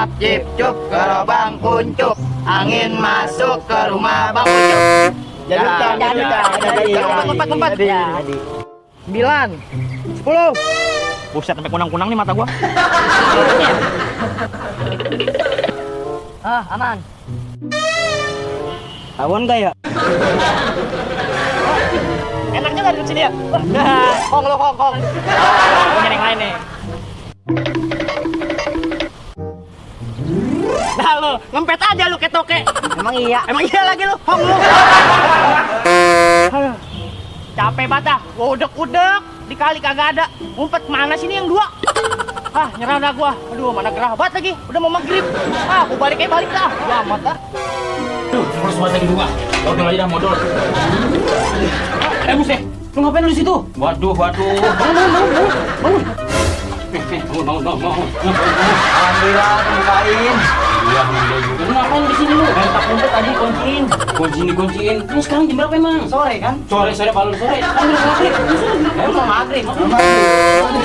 cap cip cup ke lubang kuncup, angin masuk ke rumah Bang Ucup. Empat. 9, 10. Buset, sampai kunang-kunang nih mata gua. Aman. Tawon gak ya? Enaknya nggak duduk sini ya? Kong lo, kong. Gue nyari yang lain nih. Nah lo, ngempet aja lu kayak toke. Emang iya. Emang iya lagi lu, Hong lu. Aduh, capek banget dah. Gua udek-udek, dikali kagak ada. Ngumpet mana sini yang 2? Nyerah dah gua. Aduh, mana gerah banget lagi. Udah mau maghrib. Gua balik dah. Gua amat dah. Aduh, harus buat lagi 2. Modal aja dah, modal. Buset, lu ngapain lu di situ? Waduh. Bangun. Alhamdulillah dibukain. Iya, alhamdulillah juga. Lu ngapain di sini lu? Tak ngumpet tadi kunciin. Kunciin. Lu sekarang jam berapa emang? Sore kan? Sore, kalau sore. Kan udah maghrib. Mau maghrib.